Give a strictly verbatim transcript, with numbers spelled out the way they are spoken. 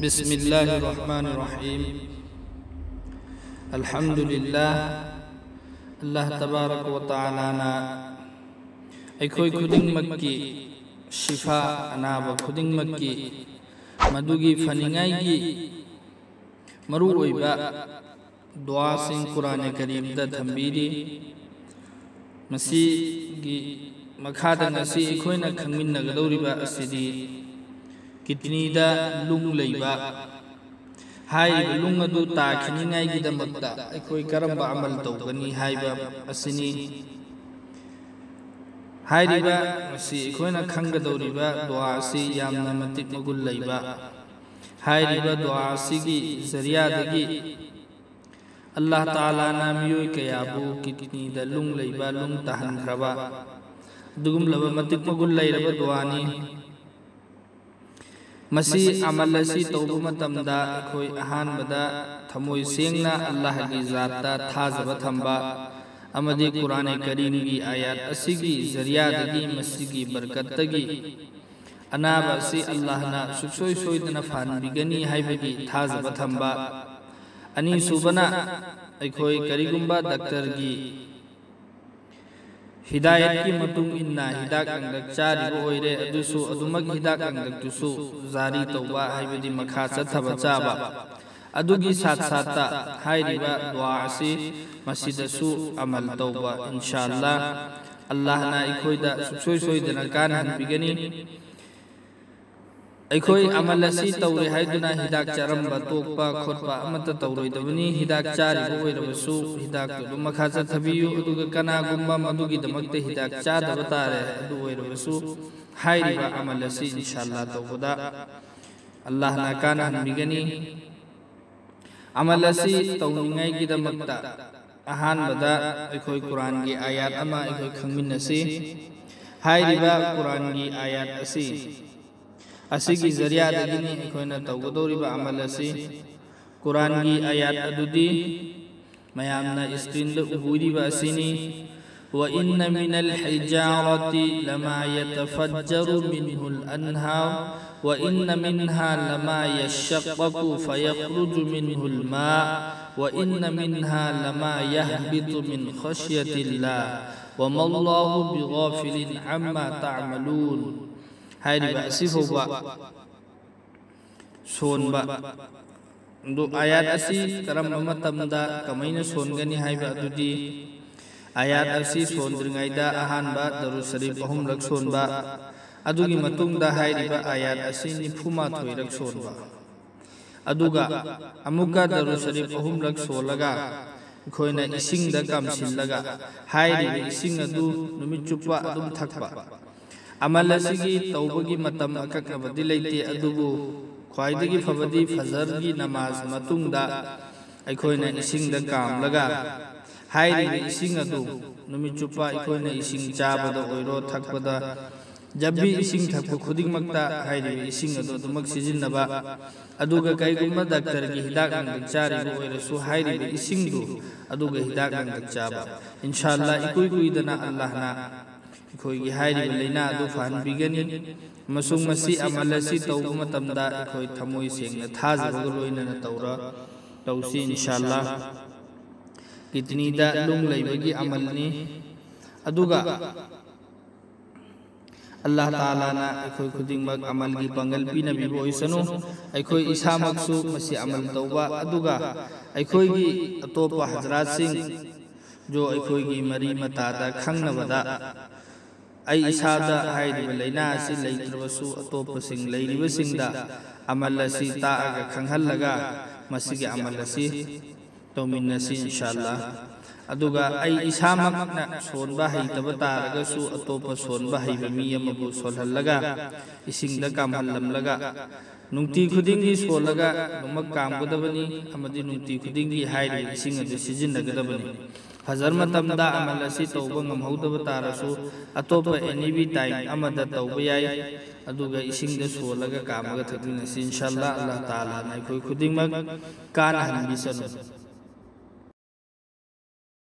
بسم الله الرحمن الرحيم. الحمد لله. ꯑꯜꯂꯥꯍ ꯇꯕꯥꯔꯛ ꯋ ꯇꯥꯂꯥꯅ ꯑꯩꯈꯣꯏ ꯈꯨꯗꯤꯡꯃꯛꯀꯤ ꯁꯤꯐꯥ, ꯑꯅꯥꯕ ꯈꯨꯗꯤꯡꯃꯛꯀꯤ ꯃꯗꯨꯒꯤ ꯐꯅꯤꯡꯉꯥꯏꯒꯤ ꯃꯔꯨꯑꯣꯏꯕ ꯗꯨꯋꯥꯁꯤꯡ ꯀꯨꯔꯥꯟ ꯀꯔꯤꯝꯗ ꯊꯝꯕꯤꯔꯤ꯫ ꯃꯁꯤꯒꯤ ꯃꯈꯥꯗ ꯉꯁꯤ ꯑꯩꯈꯣꯏꯅ ꯈꯪꯃꯤꯟꯅꯒꯗꯧꯔꯤꯕ ꯑꯁꯤꯗꯤ ꯀꯤꯗꯅꯤꯗ ꯅꯨꯡ ꯂꯩꯕ, ꯍꯥꯏꯔꯤꯕ ꯅꯨꯡ ꯑꯗꯨ ꯇꯥꯈꯤꯅꯤꯡꯉꯥꯏꯒꯤꯗꯃꯛꯇ ꯑꯩꯈꯣꯏ ꯀꯔꯝꯕ ꯑꯃꯜ ꯇꯧꯒꯅꯤ ꯍꯥꯏꯕ ꯑꯁꯤꯅꯤ꯫ ꯍꯥꯏꯔꯤꯕ ꯉꯁꯤ ꯑꯩꯈꯣꯏꯅ ꯈꯪꯒꯗꯧꯔꯤꯕ ꯗꯨꯋꯥ ꯑꯁꯤ ꯌꯥꯝꯅ ꯃꯇꯤꯛ ꯃꯒꯨꯟ ꯂꯩꯕ꯫ ꯍꯥꯏꯔꯤꯕ ꯗꯨꯋꯥ ꯑꯁꯤꯒꯤ ꯖꯔꯤꯌꯥꯗꯒꯤ ꯑꯜꯂꯥꯍ ꯇꯥꯂꯥꯅ ꯃꯤꯑꯣꯏ ꯀꯌꯥꯕꯨ ꯀꯤꯗꯅꯤꯗ ꯅꯨꯡ ꯂꯩꯕ, ꯅꯨꯡ ꯇꯥꯍꯟꯈ꯭ꯔꯕ ꯑꯗꯨꯒꯨꯝꯂꯕ ꯃꯇꯤꯛ ꯃꯒꯨꯟ ꯂꯩꯔꯕ ꯗꯨꯋꯥꯅꯤ꯫ ꯃꯁꯤ ꯑꯃꯜ ꯑꯁꯤ ꯇꯧꯕ ꯃꯇꯝꯗ ꯑꯩꯈꯣꯏ ꯑꯍꯥꯟꯕꯗ ꯊꯃꯣꯏ ꯁꯦꯡꯅ ꯑꯜꯂꯥꯍꯒꯤ ꯖꯥꯠꯇ ꯊꯥꯖꯕ ꯊꯝꯕ ꯑꯃꯗꯤ ꯀꯨꯔꯥꯟ ꯀꯔꯤꯝꯒꯤ ꯑꯥꯌꯥꯠ ꯑꯁꯤꯒꯤ ꯖꯔꯤꯌꯥꯗꯒꯤ ꯃꯁꯤꯒꯤ ꯕꯔꯀꯠꯇꯒꯤ ꯑꯅꯥꯕ ꯑꯁꯤ ꯑꯜꯂꯥꯍꯅ ꯁꯨꯛꯁꯣꯏ ꯁꯣꯏꯗꯅ ꯐꯍꯟꯕꯤꯒꯅꯤ ꯍꯥꯏꯕꯒꯤ ꯊꯥꯖꯕ ꯊꯝꯕ꯫ ꯑꯅꯤꯁꯨꯕꯅ ꯑꯩꯈꯣꯏ ꯀꯔꯤꯒꯨꯝꯕ ꯗꯥꯛꯇꯔꯒꯤ ꯍꯤꯗꯥꯌꯠꯀꯤ ꯃꯇꯨꯡ ꯏꯟꯅ ꯍꯤꯗꯥꯛ ꯂꯥꯡꯊꯛ ꯆꯥꯔꯤꯕ ꯑꯣꯏꯔꯦ, ꯑꯗꯨꯁꯨ ꯑꯗꯨꯃꯛ ꯍꯤꯗꯥꯛ ꯂꯥꯡꯊꯛꯇꯨꯁꯨ ꯖꯥꯔꯤ ꯇꯧꯕ, ꯍꯥꯏꯕꯗꯤ ꯃꯈꯥ ꯆꯠꯊꯕ ꯆꯥꯕ꯫ ꯑꯗꯨꯒꯤ ꯁꯥꯠ ꯁꯥꯠꯇ ꯍꯥꯏꯔꯤꯕ ꯗꯨꯋꯥ ꯑꯁꯤ ꯃꯁꯤꯗꯁꯨ ꯑꯃꯜ ꯇꯧꯕ, ꯏꯟꯁꯥ ꯑꯜꯂꯥ꯫ ꯑꯜꯂꯥꯍꯅ ꯑꯩꯈꯣꯏꯗ ꯁꯨꯛꯁꯣꯏ ꯁꯣꯏꯗꯅ ꯀꯥꯟꯅꯍꯟꯕꯤꯒꯅꯤ꯫ ꯑꯩꯈꯣꯏ ꯑꯃꯜ ꯑꯁꯤ ꯇꯧꯔꯦ ꯍꯥꯏꯗꯨꯅ ꯍꯤꯗꯥꯛ ꯆꯥꯔꯝꯕ ꯇꯣꯛꯄ ꯈꯣꯠꯄ ꯑꯃꯠꯇ ꯇꯧꯔꯣꯏꯗꯕꯅꯤ꯫ ꯍꯤꯗꯥꯛ ꯆꯥꯔꯤꯕ ꯑꯣꯏꯔꯕꯁꯨ ꯍꯤꯗꯥꯛꯇꯨ ꯑꯗꯨꯝ ꯃꯈꯥ ꯆꯠꯊꯕꯤꯌꯨ꯫ ꯑꯗꯨꯒ ꯀꯅꯥꯒꯨꯝꯕ ꯃꯗꯨꯒꯤꯗꯃꯛꯇ ꯍꯤꯗꯥꯛ ꯆꯥꯗꯕ ꯇꯥꯔꯦ, ꯑꯗꯨ ꯑꯣꯏꯔꯕꯁꯨ ꯍꯥꯏꯔꯤꯕ ꯑꯃꯜ ꯑꯁꯤ ꯏꯟꯁꯥ ꯑꯜꯂꯥ ꯇꯧꯕꯗ ꯑꯜꯂꯥꯍꯅ ꯀꯥꯟꯅꯍꯟꯕꯤꯒꯅꯤ꯫ ꯑꯃꯜ ꯑꯁꯤ ꯇꯧꯅꯤꯡꯉꯥꯏꯒꯤꯗꯃꯛꯇ ꯑꯍꯥꯟꯕꯗ ꯑꯩꯈꯣꯏ ꯀꯨꯔꯥꯟꯒꯤ ꯑꯥꯌꯥꯠ ꯑꯃ ꯑꯩꯈꯣꯏ ꯈꯪꯃꯤꯟꯅꯁꯤ꯫ ꯍꯥꯏꯔꯤꯕ ꯀꯨꯔꯥꯟꯒꯤ ꯑꯥꯌꯥꯠ ꯑꯁꯤ, ꯑꯁꯤꯒꯤ ꯖꯔꯤꯌꯥꯗꯒꯤꯅꯤ ꯑꯩꯈꯣꯏꯅ ꯇꯧꯒꯗꯧꯔꯤꯕ ꯑꯃꯜ ꯑꯁꯤ꯫ ꯀꯨꯔꯥꯟꯒꯤ ꯑꯥꯌꯥꯠ ꯑꯗꯨꯗꯤ ꯃꯌꯥꯝꯅ ꯏꯁꯀ꯭ꯔꯤꯟꯗ ꯎꯕꯤꯔꯤꯕ ꯑꯁꯤꯅꯤ꯫ وإن من الحجارة لما يتفجر منه الأنهار وإن منها لما يشقق فيخرج منه الماء وإن منها لما يهبط من خشية الله وما الله بغافل عما تعملون. ꯍꯥꯏꯔꯤꯕ ꯑꯁꯤꯐꯥꯎꯕ ꯁꯣꯟꯕ꯫ ꯑꯗꯨ ꯑꯥꯌꯥꯠ ꯑꯁꯤ ꯀꯔꯝꯕ ꯃꯇꯝꯗ ꯀꯃꯥꯏꯅ ꯁꯣꯟꯒꯅꯤ ꯍꯥꯏꯕ ꯑꯗꯨꯗꯤ, ꯑꯥꯌꯥꯠ ꯑꯁꯤ ꯁꯣꯟꯗ꯭ꯔꯤꯉꯩꯗ ꯑꯍꯥꯟꯕ ꯗꯔꯨ ꯁꯔꯤꯐ ꯑꯍꯨꯝꯂꯛ ꯁꯣꯟꯕ, ꯑꯗꯨꯒꯤ ꯃꯇꯨꯡꯗ ꯍꯥꯏꯔꯤꯕ ꯑꯥꯌꯥꯠ ꯑꯁꯤ ꯅꯤꯐꯨꯃꯥꯊꯣꯏꯔꯛ ꯁꯣꯟꯕ, ꯑꯗꯨꯒ ꯑꯃꯨꯛꯀ ꯗꯔꯨ ꯁꯔꯤꯐ ꯑꯍꯨꯝꯂꯛ ꯁꯣꯜꯂꯒ ꯑꯩꯈꯣꯏꯅ ꯏꯁꯤꯡꯗ ꯀꯥꯝꯁꯤꯜꯂꯒ ꯍꯥꯏꯔꯤꯕ ꯏꯁꯤꯡ ꯑꯗꯨ ꯅꯨꯃꯤꯠ ꯆꯨꯞꯄ ꯑꯗꯨꯝ ꯊꯛꯄ꯫ ꯑꯃꯜ ꯑꯁꯤꯒꯤ ꯇꯧꯕꯒꯤ ꯃꯇꯝ ꯑꯀꯛꯅꯕꯗꯤ ꯂꯩꯇꯦ, ꯑꯗꯨꯕꯨ ꯈ꯭ꯋꯥꯏꯗꯒꯤ ꯐꯕꯗꯤ ꯐꯖꯔꯒꯤ ꯅꯃꯥꯖ ꯃꯇꯨꯡꯗ ꯑꯩꯈꯣꯏꯅ ꯏꯁꯤꯡꯗ ꯀꯥꯝꯂꯒ ꯍꯥꯏꯔꯤꯕ ꯏꯁꯤꯡ ꯑꯗꯨ ꯅꯨꯃꯤꯠ ꯆꯨꯞꯄ ꯑꯩꯈꯣꯏꯅ ꯏꯁꯤꯡ ꯆꯥꯕꯗ ꯑꯣꯏꯔꯣ, ꯊꯛꯄꯗ, ꯖꯕꯤ ꯏꯁꯤꯡ ꯊꯛꯄ ꯈꯨꯗꯤꯡꯃꯛꯇ ꯍꯥꯏꯔꯤꯕ ꯏꯁꯤꯡ ꯑꯗꯨ ꯑꯗꯨꯃꯛ ꯁꯤꯖꯤꯟꯅꯕ꯫ ꯑꯗꯨꯒ ꯀꯩꯒꯨꯝꯕ ꯗꯥꯛꯇꯔꯒꯤ ꯍꯤꯗꯥꯛ ꯂꯥꯡꯊꯛ ꯆꯥꯔꯤꯕ ꯑꯣꯏꯔꯁꯨ ꯍꯥꯏꯔꯤꯕ ꯏꯁꯤꯡꯗꯨ ꯑꯗꯨꯒ ꯍꯤꯗꯥꯛ ꯂꯥꯡꯊꯛ ꯆꯥꯕ꯫ ꯏꯟꯁꯥ ꯑꯜꯂꯥ, ꯏꯀꯨꯏ ꯀꯨꯏꯗꯅ ꯑꯜꯂꯥꯍꯅ ꯑꯩꯈꯣꯏꯒꯤ ꯍꯥꯏꯔꯤꯕ ꯂꯥꯏꯅꯥ ꯑꯗꯨ ꯐꯍꯟꯕꯤꯒꯅꯤ꯫ ꯑꯃꯁꯨꯡ ꯃꯁꯤ ꯑꯃꯜ ꯑꯁꯤ ꯇꯧꯕ ꯃꯇꯝꯗ ꯑꯩꯈꯣꯏ ꯊꯃꯣꯏ ꯁꯦꯡꯅ ꯊꯥꯖꯕꯒ ꯂꯣꯏꯅꯅ ꯇꯧꯔ ꯇꯧꯁꯤ, ꯏꯟꯁꯥ ꯑꯜꯂꯥ꯫ ꯀꯤꯗꯅꯤꯗ ꯅꯨꯡ ꯂꯩꯕꯒꯤ ꯑꯃꯜꯅꯤ꯫ ꯑꯗꯨꯒ ꯑꯜꯂꯥꯍ ꯇꯥꯂꯥꯅ ꯑꯩꯈꯣꯏ ꯈꯨꯗꯤꯡꯃꯛ ꯑꯃꯜꯒꯤ ꯄꯥꯡꯒꯜ ꯄꯤꯅꯕꯤꯕ ꯑꯣꯏꯁꯅꯨ꯫ ꯑꯩꯈꯣꯏ ꯏꯁꯥꯃꯛꯁꯨ ꯃꯁꯤ ꯑꯃꯜ ꯇꯧꯕ, ꯑꯗꯨꯒ ꯑꯩꯈꯣꯏꯒꯤ ꯑꯇꯣꯞꯄ ꯍꯖꯔꯥꯠꯁꯤꯡ, ꯖꯣ, ꯑꯩꯈꯣꯏꯒꯤ ꯃꯔꯤ ꯃꯇꯥꯗ ꯈꯪꯅꯕꯗ, ꯑꯩ ꯏꯁꯥꯗ ꯍꯥꯏꯔꯤꯕ ꯂꯥꯏꯅꯥ ꯑꯁꯤ ꯂꯩꯇ꯭ꯔꯕꯁꯨ, ꯑꯇꯣꯞꯄꯁꯤꯡ ꯂꯩꯔꯤꯕꯁꯤꯡꯗ ꯑꯃꯜ ꯑꯁꯤ ꯇꯥꯛꯑꯒ ꯈꯪꯍꯜꯂꯒ ꯃꯁꯤꯒꯤ ꯑꯃꯜ ꯑꯁꯤ ꯇꯧꯃꯤꯟꯅꯁꯤ, ꯏꯟꯁꯥ ꯑꯜꯂꯥ꯫ ꯑꯗꯨꯒ ꯑꯩ ꯏꯁꯥꯃꯛꯅ ꯁꯣꯟꯕ ꯍꯩꯇꯕ ꯇꯥꯔꯒꯁꯨ, ꯑꯇꯣꯞꯄ ꯁꯣꯟꯕ ꯍꯩꯕ ꯃꯤ ꯑꯃꯕꯨ ꯁꯣꯜꯍꯜꯂꯒ, ꯏꯁꯤꯡꯗ ꯀꯥꯝꯍꯜꯂꯝꯂꯒ, ꯅꯨꯡꯇꯤ ꯈꯨꯗꯤꯡꯒꯤ ꯁꯣꯜꯂꯒ ꯑꯗꯨꯃꯛ ꯀꯥꯝꯒꯗꯕꯅꯤ, ꯑꯃꯗꯤ ꯅꯨꯡꯇꯤ ꯈꯨꯗꯤꯡꯒꯤ ꯍꯥꯏꯔꯤꯕ ꯏꯁꯤꯡ ꯑꯗꯨ ꯁꯤꯖꯤꯟꯅꯒꯗꯕꯅꯤ꯫ ꯐꯖꯔ ꯃꯇꯝꯗ ꯑꯃꯜ ꯑꯁꯤ ꯇꯧꯕ ꯉꯝꯍꯧꯗꯕ ꯇꯥꯔꯁꯨ, ꯑꯇꯣꯞꯄ ꯑꯦꯅꯤ ꯇꯥꯏꯝ ꯑꯃꯗ ꯇꯧꯕ ꯌꯥꯏ꯫ ꯑꯗꯨꯒ ꯏꯁꯤꯡꯗ ꯁꯣꯜꯂꯒ ꯀꯥꯝꯃꯒ ꯊꯛꯃꯤꯟꯅꯁꯤ, ꯏꯟꯁꯥ ꯑꯜꯂꯥ꯫ ꯑꯜꯂꯥꯍ ꯇꯥꯂꯥꯅ ꯑꯩꯈꯣꯏ ꯈꯨꯗꯤꯡꯃꯛ ꯀꯥꯟꯅꯍꯟꯕꯤꯁꯅꯨ꯫